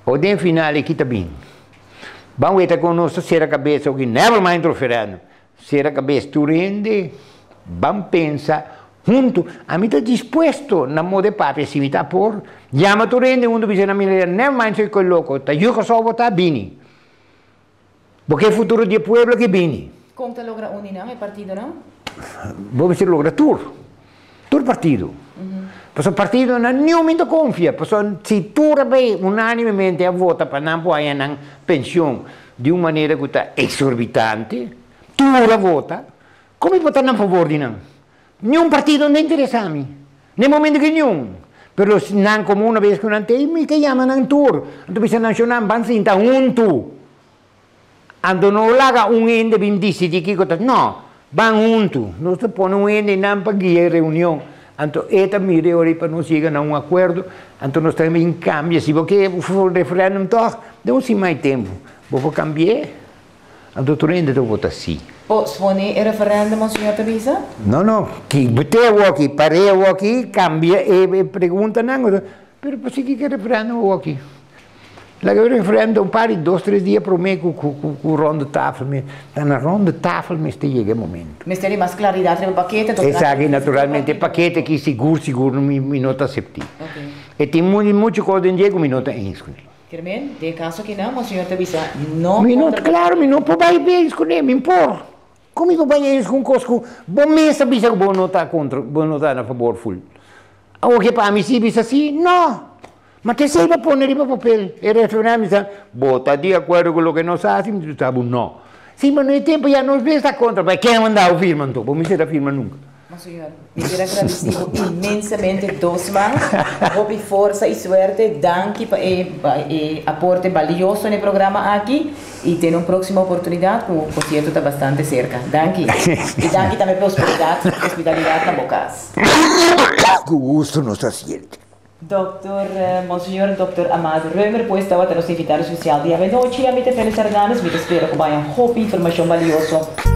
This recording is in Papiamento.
O den final aki ta bin. Ban weta kon nos ta sera kabes oki, never mind referendum. Sera kabes tur hende, ban pensa huntu. Ami ta dispuesto na moda e papia si mi ta por yama tur hende huntu bisa nan mira never mind soy koe loko, ta yu Kòrsou bo ta bini. Bo ke futuro di e pueblo ke bini. Kon ta logra uni nan, e partidonan? Bo mester logra tur. Tur partido. Pasobra partidonan niun mi ta konfia. Pasobra si tur a bay unanimemente a vota pa nan por haña nan pensioen di un manera ku ta exorbitante, tur a vota, kon mi por ta na favor di nan? Niun partido no ta interesa mi. Na e momento ki niun. Pero si nan komo una bes ku nan ta ei, mi ta yama nan tur. Anto bisa nan, Shonnan, ban sinta huntu. Anto no laga un hende bin disidí kiko ta. No, ban huntu. Nos ta pone un hende einan pa guia e reunion. Anto e ta mira e ora ei pa nos yega na un akuerdo. Anto nos ta bin kambia. Si bo ke referendum tòg, den un siman e tempu bo por kambi'é. Anto tur hende ta vota sí. Pospone e referendum, monseñor ta bisa? No, no. Ki bete awoki, par'é awoki, kambia e preguntanan. Pero pasikiko ke referendum awoki? Laga e referendum un par di dos tres dia prome ku ku ronde tafel mes. Ta na ronde tafel mester yega e momento. Mester di mas claridad riba pakete to Esaki naturalmente e pakete aki sigur sigur mi no ta asepti. E tin mucho kos den dje ku mi no ta eens kuné. Kermen, den e kaso akinan monseñor ta bisa no Mi no, klaro mi no por bai eens kuné, mi por. Kon mi por bai eens ku un kos ku bo mes a bisa ku bo no ta kontra, bo no ta na fabor ful. Awor ke pa mi si bisa si? No! Ma te esei bo pone riba papel. E referendum bisa, bo ta di akuerdo ku loke nos hasi? Mi ta bo no. Si, ma no e tempu ya nos mes ta kontra, pa ken a manda bo firma anto? Bo mester a firma nunka. Monseñor, mi kier a gradisí bo inmensamente dos mas. Hopi forsa i suerte. Danki pa e e aporte balioso na e programa aki i te na un próksimo oportunidat ku por sierto ta bastante serka. Danki. I danki tambe pa e hospitalidat hospitalidat na bo kas. Ku gusto nos ta siente. Dòkter Monseñor Dòkter Amado Römer pues tabata nos invitado spesial di avenochi. Ami ta Feliz Hernandez. Mi ta spera ku bo haña hopi informashon balioso.